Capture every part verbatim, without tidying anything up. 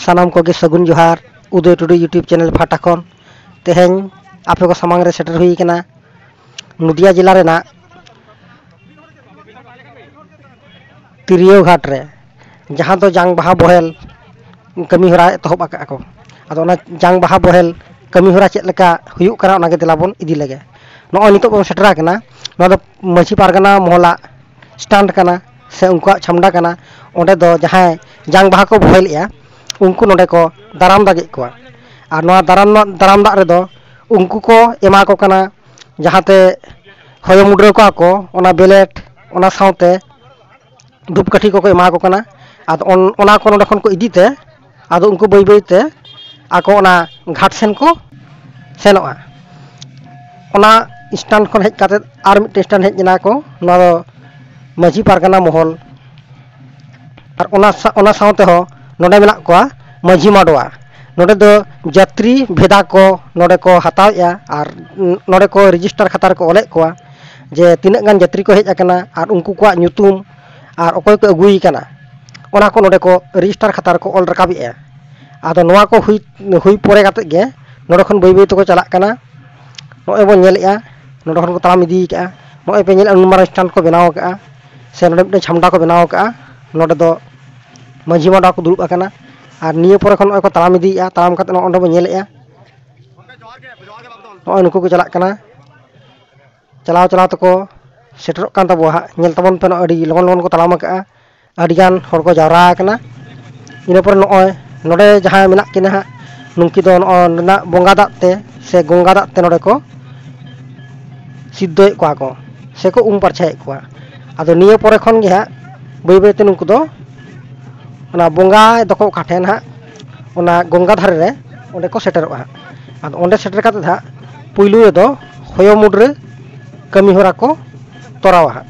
ᱥᱟᱱᱟᱢ ᱠᱚᱜᱮ ᱥᱟᱹᱜᱩᱱ ᱡᱚᱦᱟᱨ ᱩᱫᱚᱭ ᱴᱩᱰᱩ YouTube ᱪᱮᱱᱮᱞ ᱯᱟᱦᱴᱟ ᱠᱷᱚᱱ᱾ ᱛᱮᱦᱮᱧ ᱟᱯᱮ ᱠᱚ ᱥᱟᱢᱟᱝ ᱨᱮ ᱥᱮᱴᱮᱨ ᱦᱩᱭ ᱟᱠᱟᱱᱟ ᱱᱚᱫᱤᱭᱟ ᱡᱮᱞᱟ ᱨᱮᱱᱟᱜ ᱛᱤᱨᱭᱳ ᱜᱷᱟᱴ ᱨᱮ, ᱡᱟᱦᱟᱸ ᱫᱚ ᱡᱟᱝ ᱵᱟᱦᱟ ᱵᱚᱦᱮᱞ ᱠᱟᱹᱢᱤ ᱦᱚᱨᱟ ᱮᱛᱚᱦᱚᱵ ᱟᱠᱟᱫᱼᱟ ᱠᱚ᱾ ᱟᱫᱚ ᱚᱱᱟ ᱡᱟᱝ ᱵᱟᱦᱟ ᱵᱚᱦᱮᱞ ᱠᱟᱹᱢᱤ ᱦᱚᱨᱟ ᱪᱮᱫ ᱞᱮᱠᱟ ᱦᱩᱭᱩᱜ ᱠᱟᱱᱟ, ᱚᱱᱟᱜᱮ ᱫᱮᱞᱟ ᱵᱚᱱ ᱤᱫᱤ ᱞᱮᱜᱮ᱾ ᱱᱚᱜᱼᱚᱭ ᱱᱤᱛᱚᱜ ᱵᱚᱱ ᱥᱮᱴᱮᱨ ᱟᱠᱟᱱᱟ, ᱱᱚᱣᱟ ᱫᱚ ᱢᱟᱹᱡᱷᱤ ᱯᱟᱨᱜᱟᱱᱟ ᱢᱚᱦᱚᱞᱟᱜ ᱥᱴᱟᱱᱰ ᱠᱟᱱᱟ ᱥᱮ ᱩᱱᱠᱩᱣᱟᱜ ᱪᱷᱟᱢᱰᱟ ᱠᱟᱱᱟ᱾ ᱚᱸᱰᱮ ᱫᱚ ᱡᱟᱦᱟᱸᱭ ᱡᱟᱝ ᱵᱟᱦᱟ ᱠᱚ ᱵᱚᱦᱮᱞᱮᱜᱼᱟ, ᱩᱱᱠᱩ ᱱᱚᱰᱮ ᱠᱚ ᱫᱟᱨᱟᱢ ᱫᱟᱜᱮᱫ ᱠᱚᱣᱟ᱾ ᱟᱨ ᱱᱚᱣᱟ ᱫᱟᱨᱟᱢ, ᱫᱟᱨᱟᱢ ᱫᱟᱜ ᱨᱮᱫᱚ ᱩᱱᱠᱩ ᱠᱚ ᱮᱢᱟ ᱠᱚ ᱠᱟᱱᱟ, ᱡᱟᱦᱟᱸᱛᱮ ᱦᱚᱭᱚ ᱢᱩᱰᱨᱟᱹᱣ ᱠᱚᱣᱟ ᱠᱚ, ᱚᱱᱟ ᱵᱮᱞᱮᱴ, ᱚᱱᱟ ᱥᱟᱶᱛᱮ ᱫᱷᱩᱯ ᱠᱟᱹᱴᱷᱤ ᱠᱚᱠᱚ ᱮᱢᱟ ᱠᱚ ᱠᱟᱱᱟ᱾ ᱟᱫᱚ ᱚᱱ-, ᱚᱱᱟ ᱠᱚ ᱱᱚᱰᱮ ᱠᱷᱚᱱ ᱠᱚ ᱤᱫᱤ ᱛᱮ, ᱟᱫᱚ ᱩᱱᱠᱩ ᱵᱟᱹᱭ ᱵᱟᱹᱭ ᱛᱮ ᱟᱠᱚ ᱚᱱᱟ ᱜᱷᱟᱴ ᱥᱮᱱ ᱠᱚ ᱥᱮᱱᱚᱜᱼᱟ᱾ ᱚᱱᱟ ᱥᱴᱟᱱ ᱠᱷᱚᱱ ᱦᱮᱡ ᱠᱟᱛᱮ ᱟᱨ ᱢᱤᱫᱴᱮᱱ ᱥᱴᱟᱱ ᱦᱮᱡ ᱮᱱᱟ ᱠᱚ, ᱱᱚᱣᱟ ᱫᱚ ᱢᱟᱹᱡᱷᱤ ᱯᱟᱨᱜᱟᱱᱟ ᱢᱚᱦᱚᱞ᱾ ᱟᱨ ᱚᱱᱟ ᱥᱟ-, ᱚᱱᱟ ᱥᱟᱶ ᱛᱮᱦᱚᱸ ᱱᱚᱰᱮ ᱢᱮᱱᱟᱜ ᱠᱚᱣᱟ ᱢᱟᱹᱡᱷᱤ ᱢᱟᱰᱣᱟ᱾ ᱱᱚᱰᱮ ᱫᱚ ᱡᱟᱛᱨᱤ ᱵᱷᱮᱫᱟ ᱠᱚ ᱱᱚᱰᱮ ᱠᱚ ᱦᱟᱛᱟᱣᱮᱫᱼᱟ ᱟᱨ ᱱᱚᱰᱮ ᱠᱚ ᱨᱮᱡᱤᱥᱴᱟᱨ ᱠᱷᱟᱛᱟ ᱨᱮᱠᱚ ᱚᱞᱮᱫ ᱠᱚᱣᱟ ᱡᱮ ᱛᱤᱱᱟᱹᱜ ᱜᱟᱱ ᱡᱟᱛᱨᱤ ᱠᱚ ᱦᱮᱡ ᱟᱠᱟᱱᱟ ᱟᱨ ᱩᱱᱠᱩ ᱠᱚᱣᱟᱜ ᱧᱩᱛᱩᱢ ᱟᱨ ᱚᱠᱚᱭ ᱠᱚ ᱟᱹᱜᱩᱭᱮ ᱠᱟᱱᱟ, ᱚᱱᱟ ᱠᱚ ᱱᱚᱰᱮ ᱠᱚ ᱨᱮᱡᱤᱥᱴᱟᱨ ᱠᱷᱟᱛᱟ ᱨᱮᱠᱚ ᱚᱞ ᱨᱟᱠᱟᱵᱮᱜᱼᱟ᱾ ᱟᱫᱚ ᱱᱚᱣᱟ ᱠᱚ ᱦᱩᱭ, ᱦᱩᱭ ᱯᱚᱨᱮ ᱠᱟᱛᱮᱫ ᱜᱮ ᱱᱚᱰᱮ ᱠᱷᱚᱱ ᱵᱟᱹᱭ ᱵᱟᱹᱭ ᱛᱮᱠᱚ ᱪᱟᱞᱟᱜ ᱠᱟᱱᱟ᱾ ᱱᱚᱜᱼᱚᱭ ᱵᱚᱱ ᱧᱮᱞᱮᱜᱼᱟ, ᱱᱚᱰᱮ ᱠᱷᱚᱱ ᱠᱚ ᱛᱟᱲᱟᱢ ᱤᱫᱤ ᱠᱟᱜᱼᱟ᱾ ᱱᱚᱜᱼᱚᱭ ᱯᱮ ᱧᱮᱞᱮᱫᱼᱟ, ᱱᱩᱱ ᱢᱟᱨᱟᱝ ᱥᱴᱟᱱᱰ ᱠᱚ ᱵᱮᱱᱟᱣ ᱠᱟᱜᱼᱟ ᱥᱮ ᱱᱚᱰᱮ ᱢᱤᱫᱴᱮᱱ ᱪᱷᱟᱢᱰᱟ ᱠᱚ ᱵᱮᱱᱟᱣ ᱠᱟᱜᱼᱟ᱾ ᱱᱚᱰᱮ ᱫᱚ ᱢᱟᱹᱡᱷᱤ ᱢᱟᱰᱣᱟ ᱠᱚ ᱫᱩᱲᱩᱵ ᱟᱠᱟᱱᱟ᱾ ᱟᱨ ᱱᱤᱭᱟᱹ ᱯᱚᱨᱮ ᱠᱷᱚᱱ ᱱᱚᱜᱼᱚᱭ ᱠᱚ ᱛᱟᱲᱟᱢ ᱤᱫᱤᱭᱮᱜᱼᱟ, ᱛᱟᱲᱟᱢ ᱠᱟᱛᱮ ᱱᱚᱜᱼᱚᱭ ᱚᱸᱰᱮ ᱵᱚᱱ ᱧᱮᱞᱮᱜᱼᱟ, ᱱᱚᱜᱼᱚᱭ ᱱᱩᱠᱩ ᱠᱚ ᱪᱟᱞᱟᱜ ᱠᱟᱱᱟ᱾ ᱪᱟᱞᱟᱣ ᱪᱟᱞᱟᱣ ᱛᱮᱠᱚ ᱥᱮᱴᱮᱨᱚᱜ ᱠᱟᱱ ᱛᱟᱵᱚᱣᱟ ᱦᱟᱸᱜ᱾ ᱧᱮᱞ ᱛᱟᱵᱚᱱ ᱯᱮ, ᱱᱚᱜᱼᱚᱭ ᱟᱹᱰᱤ ᱞᱚᱜᱚᱱ ᱞᱚᱜᱚᱱ ᱠᱚ ᱛᱟᱲᱟᱢ ᱟᱠᱟᱜᱼᱟ, ᱟᱹᱰᱤᱜᱟᱱ ᱦᱚᱲ ᱠᱚ ᱡᱟᱣᱨᱟ ᱟᱠᱟᱱᱟ᱾ ᱤᱱᱟᱹ ᱯᱚᱨᱮ ᱱᱚᱜᱼᱚᱭ ᱱᱚᱰᱮ ᱡᱟᱦᱟᱸᱭ ᱢᱮᱱᱟᱜ ᱠᱤᱱᱟ ᱦᱟᱸᱜ, ᱱᱩᱠᱤᱱ ᱫᱚ ᱱᱚᱜᱼᱚᱭ ᱱᱚᱰᱮᱱᱟᱜ ᱵᱚᱸᱜᱟ ᱫᱟᱜ ᱛᱮ ᱥᱮ ᱜᱚᱝᱜᱟ ᱫᱟᱜ ᱛᱮ ᱱᱚᱰᱮ ᱠᱚ ᱥᱤᱫᱽᱫᱷᱚᱭᱮᱫ ᱠᱚᱣᱟ ᱠᱚ ᱥᱮᱠᱚ ᱩᱢ ᱯᱟᱨᱪᱷᱟᱭᱮᱫ ᱠᱚᱣᱟ᱾ ᱟᱫᱚ ᱱᱤᱭᱟᱹ ᱯᱚᱨᱮ ᱠᱷᱚᱱ ᱜᱮ ᱦᱟᱸᱜ ᱵᱟᱹᱭ ᱵᱟᱹᱭᱛᱮ ᱱᱩᱠᱩ ᱫᱚ ᱚᱱᱟ ᱵᱚᱸᱜᱟ ᱫᱚᱠᱚ ᱚᱠᱟ ᱴᱷᱮᱱ ᱦᱟᱸᱜ, ᱚᱱᱟ ᱜᱚᱝᱜᱟ ᱫᱷᱟᱨᱮ ᱨᱮ ᱚᱸᱰᱮ ᱠᱚ ᱥᱮᱴᱮᱨᱚᱜᱼᱟ ᱦᱟᱸᱜ᱾ ᱟᱫᱚ ᱚᱸᱰᱮ ᱥᱮᱴᱮᱨ ᱠᱟᱛᱮᱫ ᱦᱟᱸᱜ ᱯᱩᱭᱞᱩ ᱨᱮᱫᱚ ᱦᱚᱭᱚ ᱢᱩᱰᱨᱟᱹ ᱠᱟᱹᱢᱤ ᱦᱚᱨᱟ ᱠᱚ ᱛᱚᱨᱟᱣᱟ ᱦᱟᱸᱜ᱾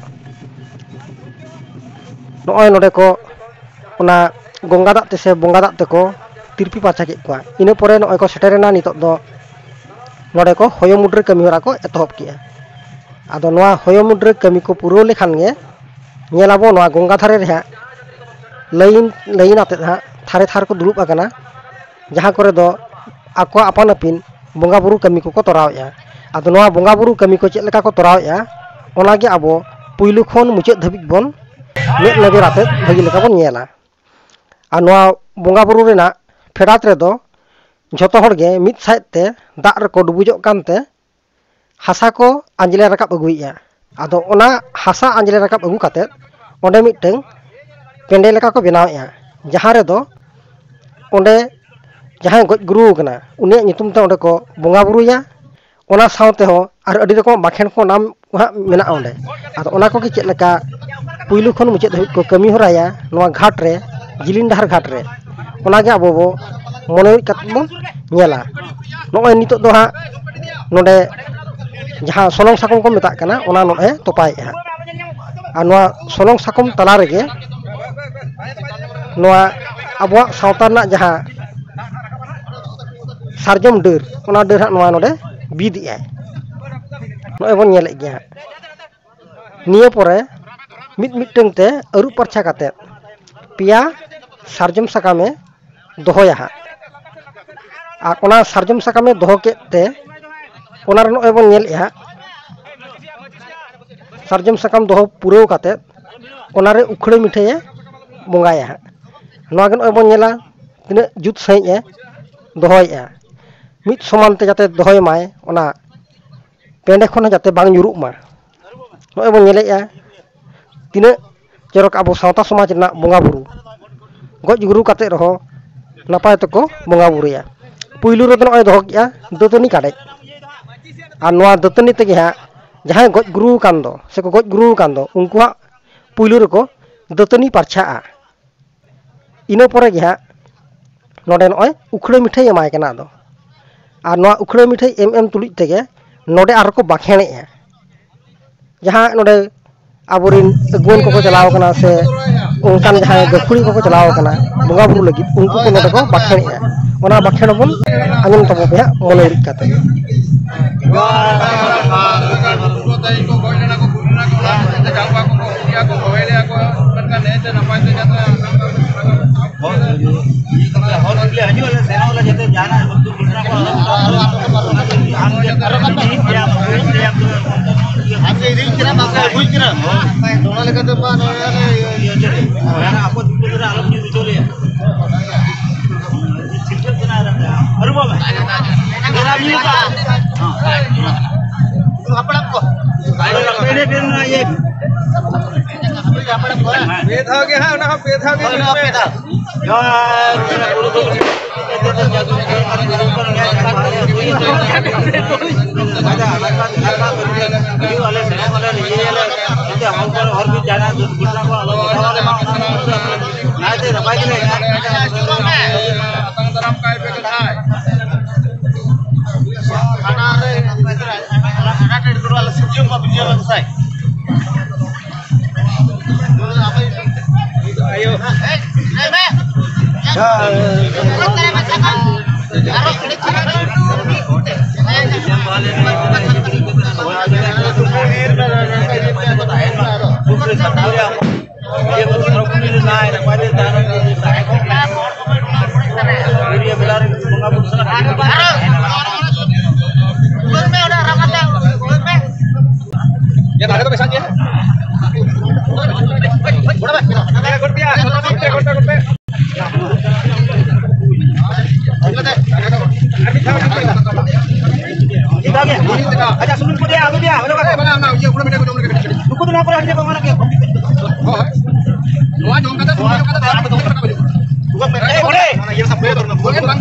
ᱱᱚᱜᱼᱚᱭ ᱱᱚᱰᱮ ᱠᱚ ᱚᱱᱟ ᱜᱚᱝᱜᱟ ᱫᱟᱜ ᱛᱮ ᱥᱮ ᱵᱚᱸᱜᱟ ᱫᱟᱜ ᱛᱮᱠᱚ ᱛᱤᱨᱯᱤ ᱯᱟᱨᱪᱟ ᱠᱮᱫ ᱠᱚᱣᱟ᱾ ᱤᱱᱟᱹ ᱯᱚᱨᱮ ᱱᱚᱜᱼᱚᱭ ᱠᱚ ᱥᱮᱴᱮᱨᱮᱱᱟ, ᱱᱤᱛᱚᱜ ᱫᱚ ᱱᱚᱰᱮ ᱠᱚ ᱦᱚᱭᱚ ᱢᱩᱰᱨᱟᱹ ᱠᱟᱹᱢᱤ ᱦᱚᱨᱟ ᱠᱚ ᱮᱛᱚᱦᱚᱵ ᱠᱮᱜᱼᱟ᱾ ᱟᱫᱚ ᱱᱚᱣᱟ ᱦᱚᱭᱚ ᱢᱩᱰᱨᱟᱹ ᱠᱟᱹᱢᱤ ᱠᱚ ᱯᱩᱨᱟᱹᱣ ᱞᱮᱠᱷᱟᱱ ᱜᱮ ᱧᱮᱞ ᱟᱵᱚ ᱱᱚᱣᱟ ᱜᱚᱝᱜᱟ ᱫᱷᱟᱨᱮ ᱨᱮ ᱦᱟᱸᱜ ᱞᱟᱭᱤᱱ ᱞᱟᱭᱤᱱ ᱟᱛᱮᱫ ᱦᱟᱸᱜ ᱛᱷᱟᱨᱮ ᱛᱷᱟᱨ ᱠᱚ ᱫᱩᱲᱩᱵ ᱟᱠᱟᱱᱟ, ᱡᱟᱦᱟᱸ ᱠᱚᱨᱮ ᱫᱚ ᱟᱠᱚᱣᱟᱜ ᱟᱯᱟᱱ ᱟᱹᱯᱤᱱ ᱵᱚᱸᱜᱟ ᱵᱩᱨᱩ ᱠᱟᱹᱢᱤ ᱠᱚᱠᱚ ᱛᱚᱨᱟᱣᱮᱫᱼᱟ᱾ ᱟᱫᱚ ᱱᱚᱣᱟ ᱵᱚᱸᱜᱟ ᱵᱩᱨᱩ ᱠᱟᱹᱢᱤ ᱠᱚ ᱪᱮᱫ ᱞᱮᱠᱟ ᱠᱚ ᱛᱚᱨᱟᱣᱮᱫᱼᱟ, ᱚᱱᱟᱜᱮ ᱟᱵᱚ ᱯᱩᱭᱞᱩ ᱠᱷᱚᱱ ᱢᱩᱪᱟᱹᱫ ᱫᱷᱟᱹᱵᱤᱡ ᱵᱚᱱ ᱢᱮᱫ ᱱᱚᱡᱚᱨ ᱟᱛᱮᱫ ᱵᱷᱟᱹᱜᱤ ᱞᱮᱠᱟ ᱵᱚᱱ ᱧᱮᱞᱟ᱾ ᱟᱨ ᱱᱚᱣᱟ ᱵᱚᱸᱜᱟ ᱵᱩᱨᱩ ᱨᱮᱱᱟᱜ ᱯᱷᱮᱰᱟᱛ ᱨᱮᱫᱚ ᱡᱷᱚᱛᱚ ᱦᱚᱲ ᱜᱮ ᱢᱤᱫ ᱥᱟᱭᱮᱫ ᱛᱮ ᱫᱟᱜ ᱨᱮᱠᱚ ᱰᱩᱵᱩᱡᱚᱜ ᱠᱟᱱᱛᱮ ᱦᱟᱥᱟ ᱠᱚ ᱟᱸᱡᱽᱞᱮ ᱨᱟᱠᱟᱵ ᱟᱹᱜᱩᱭᱮᱫᱼᱟ᱾ ᱟᱫᱚ ᱚᱱᱟ ᱦᱟᱥᱟ ᱟᱸᱡᱽᱞᱮ ᱨᱟᱠᱟᱵ ᱟᱹᱜᱩ ᱠᱟᱛᱮᱫ ᱚᱸᱰᱮ ᱢᱤᱫᱴᱟᱹᱝ ᱯᱮᱸᱰᱮ ᱞᱮᱠᱟ ᱠᱚ ᱵᱮᱱᱟᱣᱮᱫᱼᱟ, ᱡᱟᱦᱟᱸ ᱨᱮᱫᱚ ᱚᱸᱰᱮ ᱡᱟᱦᱟᱸᱭ ᱜᱚᱡ ᱜᱩᱨᱩ ᱟᱠᱟᱱᱟ ᱩᱱᱤᱭᱟᱜ ᱧᱩᱛᱩᱢ ᱛᱮ ᱚᱸᱰᱮ ᱠᱚ ᱵᱚᱸᱜᱟ ᱵᱩᱨᱩᱭᱟ᱾ ᱚᱱᱟ ᱥᱟᱶ ᱛᱮᱦᱚᱸ ᱟᱨ ᱟᱹᱰᱤ ᱨᱚᱠᱚᱢ ᱵᱟᱠᱷᱮᱬ ᱠᱚ ᱱᱟᱢ ᱦᱟᱸᱜ ᱢᱮᱱᱟᱜᱼᱟ ᱚᱸᱰᱮ᱾ ᱟᱫᱚ ᱚᱱᱟ ᱠᱚᱜᱮ ᱪᱮᱫ ᱞᱮᱠᱟ ᱯᱩᱭᱞᱩ ᱠᱷᱚᱱ ᱢᱩᱪᱟᱹᱫ ᱫᱷᱟᱹᱵᱤᱡ ᱠᱚ ᱠᱟᱹᱢᱤ ᱦᱚᱨᱟᱭᱟ ᱱᱚᱣᱟ ᱜᱷᱟᱴ ᱨᱮ, ᱡᱤᱞᱤᱧ ᱰᱟᱦᱟᱨ ᱜᱷᱟᱴ ᱨᱮ, ᱚᱱᱟᱜᱮ ᱟᱵᱚ ᱵᱚ ᱢᱚᱱᱮ ᱠᱟᱛᱮ ᱵᱚᱱ ᱧᱮᱞᱟ᱾ ᱱᱚᱜᱼᱚᱭ ᱱᱤᱛᱚᱜ ᱫᱚ ᱦᱟᱸᱜ ᱱᱚᱰᱮ ᱡᱟᱦᱟᱸ ᱥᱚᱞᱚᱝ ᱥᱟᱠᱚᱢ ᱠᱚ ᱢᱮᱛᱟᱜ ᱠᱟᱱᱟ, ᱚᱱᱟ ᱱᱚᱰᱮ ᱛᱚᱯᱟᱭᱮᱫᱼᱟ ᱦᱟᱸᱜ᱾ ᱟᱨ ᱱᱚᱣᱟ ᱥᱚᱞᱚᱝ ᱥᱟᱠᱚᱢ ᱛᱟᱞᱟ ᱨᱮᱜᱮ ᱱᱚᱣᱟ ᱟᱵᱚᱣᱟᱜ ᱥᱟᱶᱛᱟ ᱨᱮᱱᱟᱜ ᱡᱟᱦᱟᱸ ᱥᱟᱨᱡᱚᱢ ᱰᱟᱹᱨ, ᱚᱱᱟ ᱰᱟᱹᱨ ᱦᱟᱸᱜ ᱱᱚᱣᱟ ᱱᱚᱰᱮ ᱵᱤᱫ ᱮᱫᱟᱭ, ᱱᱚᱜᱼᱚᱭ ᱵᱚᱱ ᱧᱮᱞᱮᱫ ᱜᱮᱭᱟ ᱦᱟᱸᱜ᱾ ᱱᱤᱭᱟᱹ ᱯᱚᱨᱮ ᱢᱤᱫ ᱢᱤᱫᱴᱟᱝ ᱛᱮ ᱟᱹᱨᱩᱵ ᱯᱟᱨᱪᱷᱟ ᱠᱟᱛᱮᱫ ᱯᱮᱭᱟ ᱥᱟᱨᱡᱚᱢ ᱥᱟᱠᱟᱢᱮ ᱫᱚᱦᱚᱭᱟ ᱦᱟᱸᱜ᱾ ᱟᱨ ᱚᱱᱟ ᱥᱟᱨᱡᱚᱢ ᱥᱟᱠᱟᱢᱮ ᱫᱚᱦᱚ ᱠᱮᱫ ᱛᱮ ᱚᱱᱟ ᱨᱮ ᱱᱚᱜᱼᱚᱭ ᱵᱚᱱ ᱧᱮᱞᱮᱫᱼᱟ ᱦᱟᱸᱜ, ᱥᱟᱨᱡᱚᱢ ᱥᱟᱠᱟᱢ ᱫᱚᱦᱚ ᱯᱩᱨᱟᱹᱣ ᱠᱟᱛᱮᱫ ᱚᱱᱟᱨᱮ ᱩᱠᱷᱲᱟᱹ ᱢᱤᱴᱷᱟᱹᱭᱮ ᱵᱚᱸᱜᱟᱭᱟ ᱦᱟᱸᱜ᱾ ᱱᱚᱣᱟ ᱜᱮ ᱱᱚᱜᱼᱚᱭ ᱵᱚᱱ ᱧᱮᱞᱟ ᱛᱤᱱᱟᱹᱜ ᱡᱩᱛ ᱥᱟᱺᱦᱤᱡ ᱮ ᱫᱚᱦᱚᱭᱮᱫᱼᱟ, ᱢᱤᱫ ᱥᱚᱢᱟᱱ ᱛᱮ ᱡᱟᱛᱮ ᱫᱚᱦᱚᱭ ᱢᱟᱭ, ᱚᱱᱟ ᱯᱮᱸᱰᱮ ᱠᱷᱚᱱ ᱦᱚᱸ ᱡᱟᱛᱮ ᱵᱟᱝ ᱧᱩᱨᱩᱜ ᱢᱟ᱾ ᱱᱚᱜᱼᱚᱭ ᱵᱚᱱ ᱧᱮᱞᱮᱫᱼᱟ ᱛᱤᱱᱟᱹᱜ ᱪᱚᱨᱚᱠ ᱟᱵᱚ ᱥᱟᱶᱛᱟ ᱥᱚᱢᱟᱡᱽ ᱨᱮᱱᱟᱜ ᱵᱚᱸᱜᱟ ᱵᱩᱨᱩ, ᱜᱚᱡ ᱜᱩᱨᱩ ᱠᱟᱛᱮᱫ ᱨᱮᱦᱚᱸ ᱱᱟᱯᱟᱭ ᱛᱮᱠᱚ ᱵᱚᱸᱜᱟ ᱵᱩᱨᱩᱭᱟ᱾ ᱯᱩᱭᱞᱩ ᱨᱮᱫᱚ ᱱᱚᱜᱼᱚᱭ ᱫᱚᱦᱚ ᱠᱮᱜᱼᱟ ᱫᱟᱹᱛᱟᱹᱱᱤ ᱠᱟᱰᱮᱡ, ᱟᱨ ᱱᱚᱣᱟ ᱫᱟᱹᱛᱟᱹᱱᱤ ᱛᱮᱜᱮ ᱦᱟᱸᱜ ᱡᱟᱦᱟᱸᱭ ᱜᱚᱡ ᱜᱩᱨᱩ ᱟᱠᱟᱱ ᱫᱚ ᱥᱮᱠᱚ ᱜᱚᱡ ᱜᱩᱨᱩ ᱟᱠᱟᱱ ᱫᱚ ᱩᱱᱠᱩᱣᱟᱜ ᱯᱩᱭᱞᱩ ᱨᱮᱠᱚ ᱫᱟᱹᱛᱟᱹᱱᱤ ᱯᱟᱨᱪᱷᱟᱜᱼᱟ᱾ ᱤᱱᱟᱹ ᱯᱚᱨᱮ ᱜᱮ ᱦᱟᱸᱜ ᱱᱚᱰᱮ ᱱᱚᱜᱼᱚᱭ ᱩᱠᱷᱲᱟᱹ ᱢᱤᱴᱷᱟᱹᱭ ᱮᱢᱟᱭ ᱠᱟᱱᱟ ᱟᱫᱚ᱾ ᱟᱨ ᱱᱚᱣᱟ ᱩᱠᱷᱲᱟᱹ ᱢᱤᱴᱷᱟᱹᱭ ᱮᱢ ᱮᱢ ᱛᱩᱞᱩᱡ ᱛᱮᱜᱮ ᱱᱚᱰᱮ ᱟᱨᱦᱚᱸ ᱠᱚ ᱵᱟᱠᱷᱮᱬᱮᱜᱼᱟ᱾ ᱡᱟᱦᱟᱸ ᱱᱚᱰᱮ ᱟᱵᱚᱨᱮᱱ ᱟᱹᱜᱩᱣᱟᱹᱱ ᱠᱚᱠᱚ ᱪᱟᱞᱟᱣ ᱠᱟᱱᱟ ᱥᱮ ᱚᱱᱠᱟᱱ ᱡᱟᱦᱟᱸᱭ ᱜᱟᱹᱠᱷᱩᱲᱤ ᱠᱚᱠᱚ ᱪᱟᱞᱟᱣ ᱠᱟᱱᱟ ᱵᱚᱸᱜᱟ ᱵᱩᱨᱩ ᱞᱟᱹᱜᱤᱫ, ᱩᱱᱠᱩ ᱠᱚ ᱱᱚᱰᱮ ᱠᱚ ᱵᱟᱠᱷᱮᱬᱮᱜᱼᱟ᱾ ᱚᱱᱟ ᱵᱟᱠᱷᱮᱬ ᱵᱚᱱ ᱟᱸᱡᱚᱢ ᱛᱟᱵᱚᱱ ᱯᱮ ᱦᱟᱸᱜ ᱢᱚᱱᱮ ᱩᱨᱤᱡ ᱠᱟᱛᱮ᱾ ᱦᱚᱲ ᱦᱚᱲ ᱞᱮ ᱦᱤᱡᱩᱜ ᱟᱞᱮ, ᱥᱮᱱᱚᱜ ᱟᱞᱮ, ᱡᱟᱛᱮ ᱡᱟᱦᱟᱱᱟᱜ ᱫᱩᱨᱜᱷᱚᱴᱚᱱᱟ ᱠᱚ ᱟᱞᱚ ᱦᱩᱭᱩᱜ ᱢᱟ᱾ ᱟᱢ ᱤᱫᱤ ᱠᱮᱫᱟᱢ, ᱟᱢ ᱵᱩᱡᱽ ᱠᱮᱫᱟᱢ᱾ ᱚᱱᱟ ᱞᱮᱠᱟᱛᱮ ᱢᱟ ᱱᱚᱰᱮ ᱞᱮ ᱤᱭᱟᱹ ᱦᱚᱪᱚ ᱞᱮᱭᱟ᱾ ᱟᱯᱚᱫ ᱵᱤᱯᱚᱫ ᱨᱮ ᱟᱞᱚᱢ ᱧᱩᱨ ᱦᱚᱪᱚ ᱞᱮᱭᱟ᱾ ᱟᱹᱨᱩᱵᱚᱜ ᱢᱮ᱾ ᱦᱟᱯᱲᱟᱢ ᱠᱚ᱾ ᱯᱮ ᱫᱷᱟᱣ ᱜᱮ ᱦᱟᱸᱜ, ᱚᱱᱟ ᱦᱚᱸ ᱯᱮ ᱫᱷᱟᱣ ᱜᱮ ᱦᱳᱭ, ᱚᱱᱟ ᱦᱩᱭᱩᱜ ᱯᱮ ᱢᱮ᱾ ᱫᱷᱟᱣ᱾ ᱡᱚᱦᱟᱨ᱾ ᱟᱞᱮ ᱥᱮᱱᱚᱜ ᱟᱞᱮ, ᱤᱭᱟᱹᱭᱟᱞᱮ, ᱡᱟᱛᱮ ᱦᱚᱲ ᱠᱚ, ᱦᱚᱨ ᱵᱤᱨ ᱡᱟᱦᱟᱱᱟᱜ ᱫᱩᱨᱜᱷᱚᱴᱚᱱᱟ ᱠᱚ ᱟᱞᱚ ᱜᱷᱚᱴᱟᱣ ᱟᱞᱮ ᱢᱟ, ᱚᱱᱟ ᱠᱚ ᱱᱟᱭᱛᱮ ᱱᱟᱯᱟᱭ ᱜᱮᱞᱮ ᱦᱮᱡ ᱟᱛᱟᱝ ᱫᱟᱨᱟᱢ ᱠᱟᱭ ᱯᱮ ᱠᱟᱛᱷᱟᱭ᱾ ᱦᱟᱱᱟ ᱨᱮ, ᱦᱟᱱᱟ ᱴᱷᱮᱱ ᱫᱩᱲᱩᱵ ᱟᱞᱮ ᱥᱤᱨᱡᱚᱱ ᱢᱟ ᱵᱤᱡᱚᱭ ᱢᱟ ᱜᱚᱸᱥᱟᱭ᱾ ᱟᱭᱳ᱾ ᱟᱪᱪᱷᱟ, ᱥᱩᱱᱩᱢ ᱠᱚ ᱫᱮᱭᱟ, ᱟᱞᱚ ᱫᱮᱭᱟ, ᱟᱞᱚ ᱫᱮᱭᱟ᱾ ᱱᱩᱠᱩ ᱫᱚ ᱱᱚᱣᱟ ᱠᱚᱨᱮ ᱦᱟᱹᱴᱤᱧ ᱠᱚ ᱢᱟᱱᱟ ᱠᱮᱫ ᱠᱚᱣᱟ᱾ ᱦᱳᱭ᱾ ᱱᱚᱣᱟ ᱡᱚᱢ ᱠᱟᱛᱮ, ᱱᱚᱣᱟ ᱡᱚᱢ ᱠᱟᱛᱮ ᱫᱟᱜ ᱠᱚ ᱫᱚᱦᱚ ᱠᱟᱜ ᱠᱟᱱᱟ᱾ ᱮᱭ, ᱵᱚᱞᱮ᱾ ᱚᱱᱟ ᱤᱭᱟᱹ ᱥᱟᱵ ᱠᱚ ᱵᱟᱝ ᱵᱟᱝ᱾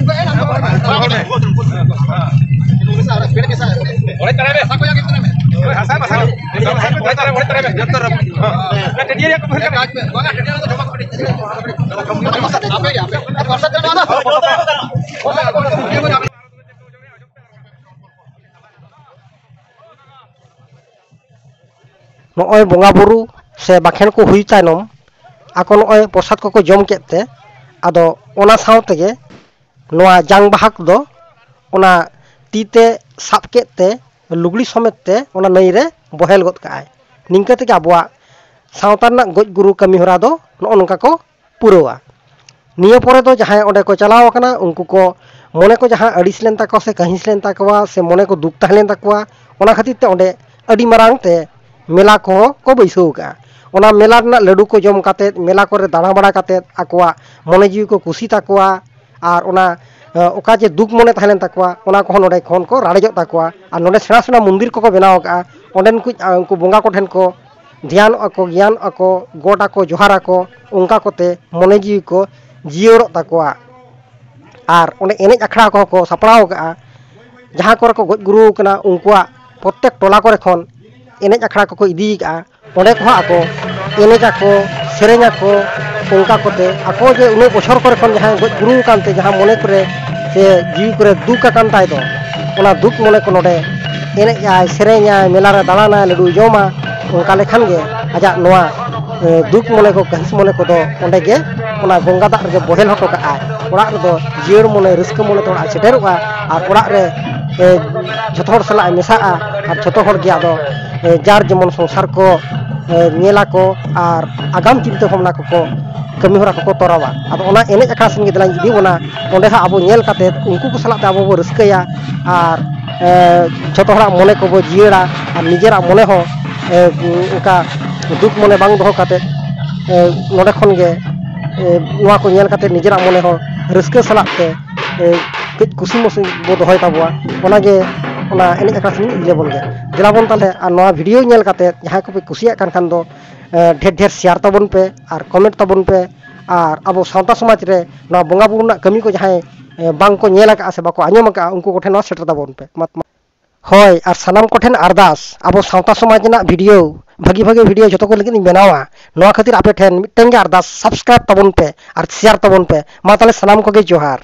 ᱚᱲᱮᱡ ᱛᱟᱨᱟᱭ ᱢᱮ᱾ ᱦᱟᱥᱟ ᱠᱚ ᱭᱟ ᱜᱮ ᱛᱟᱨᱟᱭ ᱢᱮ᱾ ᱦᱳᱭ, ᱦᱟᱥᱟ, ᱦᱟᱥᱟ᱾ ᱚᱲᱮᱡ ᱛᱟᱨᱟᱭ ᱢᱮ, ᱚᱲᱮᱡ ᱛᱟᱨᱟᱭ ᱢᱮ᱾ ᱡᱚᱛᱚ ᱨᱟᱯᱩᱫ᱾ ᱦᱮᱸ᱾ ᱚᱱᱟ ᱴᱟᱹᱴᱭᱟᱹ ᱨᱮᱭᱟᱜ ᱠᱚ ᱵᱷᱮᱨ ᱠᱟᱜ ᱢᱮ᱾ ᱵᱟᱝᱟ, ᱴᱟᱹᱴᱭᱟᱹ ᱨᱮ ᱫᱚ ᱡᱚᱢᱟ ᱠᱚ ᱠᱟᱹᱴᱤᱡ᱾ ᱟᱯᱮ ᱜᱮ, ᱟᱯᱮ᱾ ᱯᱟᱨᱥᱟᱫ ᱫᱚ ᱱᱚᱣᱟ ᱫᱚ᱾ ᱱᱚᱜᱼᱚᱭ ᱵᱚᱸᱜᱟ ᱵᱩᱨᱩ ᱥᱮ ᱵᱟᱠᱷᱮᱬ ᱠᱚ ᱦᱩᱭ ᱛᱟᱭᱱᱚᱢ, ᱟᱠᱚ ᱱᱚᱜᱼᱚᱭ ᱯᱨᱚᱥᱟᱫ ᱠᱚᱠᱚ ᱡᱚᱢ ᱠᱮᱫ ᱛᱮ, ᱟᱫᱚ ᱚᱱᱟ ᱥᱟᱶ ᱛᱮᱜᱮ ᱱᱚᱣᱟ ᱡᱟᱝ ᱵᱟᱦᱚᱠ ᱫᱚ ᱚᱱᱟ ᱛᱤ ᱛᱮ ᱥᱟᱵ ᱠᱮᱫ ᱛᱮ, ᱞᱩᱜᱽᱲᱤ ᱥᱚᱢᱮᱛ ᱛᱮ ᱚᱱᱟ ᱱᱟᱹᱭ ᱨᱮ ᱵᱚᱦᱮᱞ ᱜᱚᱫ ᱠᱟᱜᱼᱟᱭ᱾ ᱱᱤᱝᱠᱟᱹ ᱛᱮᱜᱮ ᱟᱵᱚᱣᱟᱜ ᱥᱟᱶᱛᱟ ᱨᱮᱱᱟᱜ ᱜᱚᱡ ᱜᱩᱨᱩ ᱠᱟᱹᱢᱤ ᱦᱚᱨᱟ ᱫᱚ ᱱᱚᱜᱼᱚ ᱱᱚᱝᱠᱟ ᱠᱚ ᱯᱩᱨᱟᱹᱣᱟ᱾ ᱱᱤᱭᱟᱹ ᱯᱚᱨᱮ ᱫᱚ ᱡᱟᱦᱟᱸᱭ ᱚᱸᱰᱮ ᱠᱚ ᱪᱟᱞᱟᱣ ᱟᱠᱟᱱᱟ, ᱩᱱᱠᱩ ᱠᱚ ᱢᱚᱱᱮ ᱠᱚ ᱡᱟᱦᱟᱸ ᱟᱹᱲᱤᱥ ᱞᱮᱱ ᱛᱟᱠᱚᱣᱟ ᱥᱮ ᱠᱟᱹᱦᱤᱥ ᱞᱮᱱ ᱛᱟᱠᱚᱣᱟ ᱥᱮ ᱢᱚᱱᱮ ᱠᱚ ᱫᱩᱠ ᱛᱟᱦᱮᱸ ᱞᱮᱱ ᱛᱟᱠᱚᱣᱟ, ᱚᱱᱟ ᱠᱷᱟᱹᱛᱤᱨ ᱛᱮ ᱚᱸᱰᱮ ᱟᱹᱰᱤ ᱢᱟᱨᱟᱝ ᱛᱮ ᱢᱮᱞᱟ ᱠᱚᱦᱚᱸ ᱠᱚ ᱵᱟᱹᱭᱥᱟᱹᱣ ᱟᱠᱟᱫᱼᱟ᱾ ᱚᱱᱟ ᱢᱮᱞᱟ ᱨᱮᱱᱟᱜ ᱞᱟᱹᱰᱩ ᱠᱚ ᱡᱚᱢ ᱠᱟᱛᱮᱫ, ᱢᱮᱞᱟ ᱠᱚᱨᱮ ᱫᱟᱬᱟ ᱵᱟᱲᱟ ᱠᱟᱛᱮᱫ ᱟᱠᱚᱣᱟᱜ ᱢᱚᱱᱮ ᱡᱤᱣᱤ ᱠᱚ ᱠᱩᱥᱤ ᱛᱟᱠᱚᱣᱟ᱾ ᱟᱨ ᱚᱱᱟ ᱚᱠᱟ ᱡᱮ ᱫᱩᱠ ᱢᱚᱱᱮ ᱛᱟᱦᱮᱸ ᱞᱮᱱ ᱛᱟᱠᱚᱣᱟ, ᱚᱱᱟ ᱠᱚᱦᱚᱸ ᱱᱚᱰᱮ ᱠᱷᱚᱱ ᱠᱚ ᱨᱟᱲᱮᱡᱚᱜ ᱛᱟᱠᱚᱣᱟ᱾ ᱟᱨ ᱱᱚᱰᱮ ᱥᱮᱬᱟ ᱥᱮᱬᱟ ᱢᱚᱱᱫᱤᱨ ᱠᱚᱠᱚ ᱵᱮᱱᱟᱣ ᱟᱠᱟᱫᱼᱟ᱾ ᱚᱸᱰᱮᱱ ᱠᱚ ᱩᱱᱠᱩ ᱵᱚᱸᱜᱟ ᱠᱚᱴᱷᱮᱱ ᱠᱚ ᱫᱷᱮᱭᱟᱱᱚᱜᱼᱟ ᱠᱚ, ᱜᱮᱭᱟᱱᱚᱜᱼᱟ ᱠᱚ, ᱜᱚᱰ ᱟᱠᱚ, ᱡᱚᱦᱟᱨ ᱟᱠᱚ, ᱚᱱᱠᱟ ᱠᱚᱛᱮ ᱢᱚᱱᱮ ᱡᱤᱣᱤ ᱠᱚ ᱡᱤᱭᱟᱹᱲᱚᱜ ᱛᱟᱠᱚᱣᱟ᱾ ᱟᱨ ᱚᱸᱰᱮ ᱮᱱᱮᱡ ᱟᱠᱷᱲᱟ ᱠᱚᱦᱚᱸ ᱠᱚ ᱥᱟᱯᱲᱟᱣ ᱟᱠᱟᱫᱼᱟ᱾ ᱡᱟᱦᱟᱸ ᱠᱚᱨᱮ ᱠᱚ ᱜᱚᱡ ᱜᱩᱨᱩ ᱟᱠᱟᱱᱟ, ᱩᱱᱠᱩᱣᱟᱜ ᱯᱨᱚᱛᱛᱮᱠ ᱴᱚᱞᱟ ᱠᱚᱨᱮ ᱠᱷᱚᱱ ᱮᱱᱮᱡ ᱟᱠᱷᱲᱟ ᱠᱚᱠᱚ ᱤᱫᱤ ᱟᱠᱟᱫᱼᱟ᱾ ᱚᱸᱰᱮ ᱠᱚᱦᱚᱸ ᱟᱠᱚ ᱮᱱᱮᱡ ᱟᱠᱚ, ᱥᱮᱨᱮᱧ ᱟᱠᱚ, ᱚᱱᱠᱟ ᱠᱚᱛᱮ ᱟᱠᱚ ᱡᱮ ᱩᱱᱟᱹᱜ ᱵᱚᱪᱷᱚᱨ ᱠᱚᱨᱮ ᱠᱷᱚᱱ ᱡᱟᱦᱟᱸᱭ ᱜᱚᱡ ᱜᱩᱨᱩ ᱟᱠᱟᱱ ᱛᱮ ᱡᱟᱦᱟᱸ ᱢᱚᱱᱮ ᱠᱚᱨᱮ ᱥᱮ ᱡᱤᱣᱤ ᱠᱚᱨᱮ ᱫᱩᱠ ᱟᱠᱟᱱ ᱛᱟᱭ ᱫᱚ, ᱚᱱᱟ ᱫᱩᱠ ᱢᱚᱱᱮ ᱠᱚ ᱱᱚᱰᱮ ᱮᱱᱮᱡ ᱟᱭ, ᱥᱮᱨᱮᱧ ᱟᱭ, ᱢᱮᱞᱟ ᱨᱮ ᱫᱟᱬᱟᱱᱟᱭ, ᱞᱟᱹᱰᱩᱭ ᱡᱚᱢᱟ, ᱚᱱᱠᱟ ᱞᱮᱠᱷᱟᱱ ᱜᱮ ᱟᱡᱟᱜ ᱱᱚᱣᱟ ᱮ, ᱫᱩᱠ ᱢᱚᱱᱮ ᱠᱚ, ᱠᱟᱹᱦᱤᱥ ᱢᱚᱱᱮ ᱠᱚᱫᱚ ᱚᱸᱰᱮ ᱜᱮ ᱚᱱᱟ ᱜᱚᱝᱜᱟ ᱫᱟᱜ ᱨᱮᱜᱮ ᱵᱚᱦᱮᱞ ᱦᱚᱴᱚ ᱠᱟᱜᱼᱟᱭ᱾ ᱚᱲᱟᱜ ᱨᱮᱫᱚ ᱡᱤᱭᱟᱹᱲ ᱢᱚᱱᱮ, ᱨᱟᱹᱥᱠᱟᱹ ᱢᱚᱱᱮ ᱛᱮ ᱚᱲᱟᱜ ᱮ ᱥᱮᱴᱮᱨᱚᱜᱼᱟ᱾ ᱟᱨ ᱚᱲᱟᱜ ᱨᱮ ᱮ, ᱡᱷᱚᱛᱚ ᱦᱚᱲ ᱥᱟᱞᱟᱜ ᱮ ᱢᱮᱥᱟᱜᱼᱟ᱾ ᱟᱨ ᱡᱷᱚᱛᱚ ᱦᱚᱲ ᱜᱮ ᱟᱫᱚ ᱮ, ᱡᱟᱨ ᱡᱮᱢᱚᱱ ᱥᱚᱝᱥᱟᱨ ᱠᱚ ᱮ, ᱧᱮᱞᱟᱠᱚ ᱟᱨ ᱟᱜᱟᱢ ᱪᱤᱱᱛᱟᱹ ᱵᱷᱟᱵᱽᱱᱟ ᱠᱚᱠᱚ, ᱠᱟᱹᱢᱤ ᱦᱚᱨᱟ ᱠᱚᱠᱚ ᱛᱚᱨᱟᱣᱟ᱾ ᱟᱫᱚ ᱚᱱᱟ ᱮᱱᱮᱡ ᱟᱠᱷᱲᱟ ᱥᱮᱱ ᱜᱮ ᱫᱮᱞᱟᱧ ᱤᱫᱤ ᱵᱚᱱᱟ᱾ ᱚᱸᱰᱮ ᱦᱟᱸᱜ ᱟᱵᱚ ᱧᱮᱞ ᱠᱟᱛᱮᱫ ᱩᱱᱠᱩ ᱠᱚ ᱥᱟᱞᱟᱜ ᱛᱮ ᱟᱵᱚ ᱵᱚ ᱨᱟᱹᱥᱠᱟᱹᱭᱟ᱾ ᱟᱨ ᱮ, ᱡᱷᱚᱛᱚ ᱦᱚᱲᱟᱜ ᱢᱚᱱᱮ ᱠᱚᱵᱚ ᱡᱤᱭᱟᱹᱲᱟ᱾ ᱟᱨ ᱱᱤᱡᱮᱨᱟᱜ ᱢᱚᱱᱮ ᱦᱚᱸ ᱮ, ᱚᱱᱠᱟ ᱫᱩᱠ ᱢᱚᱱᱮ ᱵᱟᱝ ᱫᱚᱦᱚ ᱠᱟᱛᱮᱫ ᱮ, ᱱᱚᱰᱮ ᱠᱷᱚᱱ ᱜᱮ ᱮ, ᱱᱚᱣᱟ ᱠᱚ ᱧᱮᱞ ᱠᱟᱛᱮᱫ ᱱᱤᱡᱮᱨᱟᱜ ᱢᱚᱱᱮ ᱦᱚᱸ ᱨᱟᱹᱥᱠᱟᱹ ᱥᱟᱞᱟᱜ ᱛᱮ ᱮ, ᱠᱟᱹᱡ ᱠᱩᱥᱤ ᱢᱩᱥᱤ ᱵᱚ ᱫᱚᱦᱚᱭ ᱛᱟᱵᱚᱣᱟ᱾ ᱚᱱᱟᱜᱮ ᱚᱱᱟ ᱮᱱᱮᱡ ᱟᱠᱷᱲᱟ ᱥᱮᱱ ᱤᱫᱤ ᱞᱮᱵᱚᱱ ᱜᱮ᱾ ᱫᱮᱞᱟ ᱵᱚᱱ ᱛᱟᱦᱚᱞᱮ, ᱟᱨ ᱱᱚᱣᱟ ᱵᱷᱤᱰᱤᱭᱳ ᱧᱮᱞ ᱠᱟᱛᱮᱫ ᱡᱟᱦᱟᱸᱭ ᱠᱚᱯᱮ ᱠᱩᱥᱤᱭᱟᱜ ᱠᱟᱱ ᱠᱷᱟᱱ ᱫᱚ ᱮ, ᱰᱷᱮᱨ ᱰᱷᱮᱨ ᱥᱮᱭᱟᱨ ᱛᱟᱵᱚᱱ ᱯᱮ ᱟᱨ ᱠᱚᱢᱮᱱᱴ ᱛᱟᱵᱚᱱ ᱯᱮ᱾ ᱟᱨ ᱟᱵᱚ ᱥᱟᱶᱛᱟ ᱥᱚᱢᱟᱡᱽ ᱨᱮ ᱱᱚᱣᱟ ᱵᱚᱸᱜᱟ ᱵᱩᱨᱩ ᱨᱮᱱᱟᱜ ᱠᱟᱹᱢᱤ ᱠᱚ ᱡᱟᱦᱟᱸᱭ ᱮ, ᱵᱟᱝ ᱠᱚ ᱧᱮᱞ ᱟᱠᱟᱫᱼᱟ ᱥᱮ ᱵᱟᱠᱚ ᱟᱸᱡᱚᱢ ᱟᱠᱟᱫᱼᱟ, ᱩᱱᱠᱩ ᱠᱚᱴᱷᱮᱱ ᱱᱚᱣᱟ ᱥᱮᱴᱮᱨ ᱛᱟᱵᱚᱱ ᱯᱮ᱾ ᱢᱟ, ᱢᱟ᱾ ᱦᱳᱭ, ᱟᱨ ᱥᱟᱱᱟᱢ ᱠᱚᱴᱷᱮᱱ ᱟᱨᱫᱟᱥ, ᱟᱵᱚ ᱥᱟᱶᱛᱟ ᱥᱚᱢᱟᱡᱽ ᱨᱮᱱᱟᱜ ᱵᱷᱤᱰᱤᱭᱳ, ᱵᱷᱟᱹᱜᱤ ᱵᱷᱟᱹᱜᱤ ᱵᱷᱤᱰᱤᱭᱳ ᱡᱷᱚᱛᱚ ᱠᱚ ᱞᱟᱹᱜᱤᱫ ᱤᱧ ᱵᱮᱱᱟᱣᱟ᱾ ᱱᱚᱣᱟ ᱠᱷᱟᱹᱛᱤᱨ ᱟᱯᱮ ᱴᱷᱮᱱ ᱢᱤᱫᱴᱟᱝ ᱜᱮ ᱟᱨᱫᱟᱥ, ᱥᱟᱵᱥᱠᱨᱟᱭᱤᱵ ᱛᱟᱵᱚᱱ ᱯᱮ ᱟᱨ ᱥᱮᱭᱟᱨ ᱛᱟᱵᱚᱱ ᱯᱮ᱾ ᱢᱟ ᱛᱟᱦᱚᱞᱮ ᱥᱟᱱᱟᱢ ᱠᱚᱜᱮ ᱡᱚᱦᱟᱨ᱾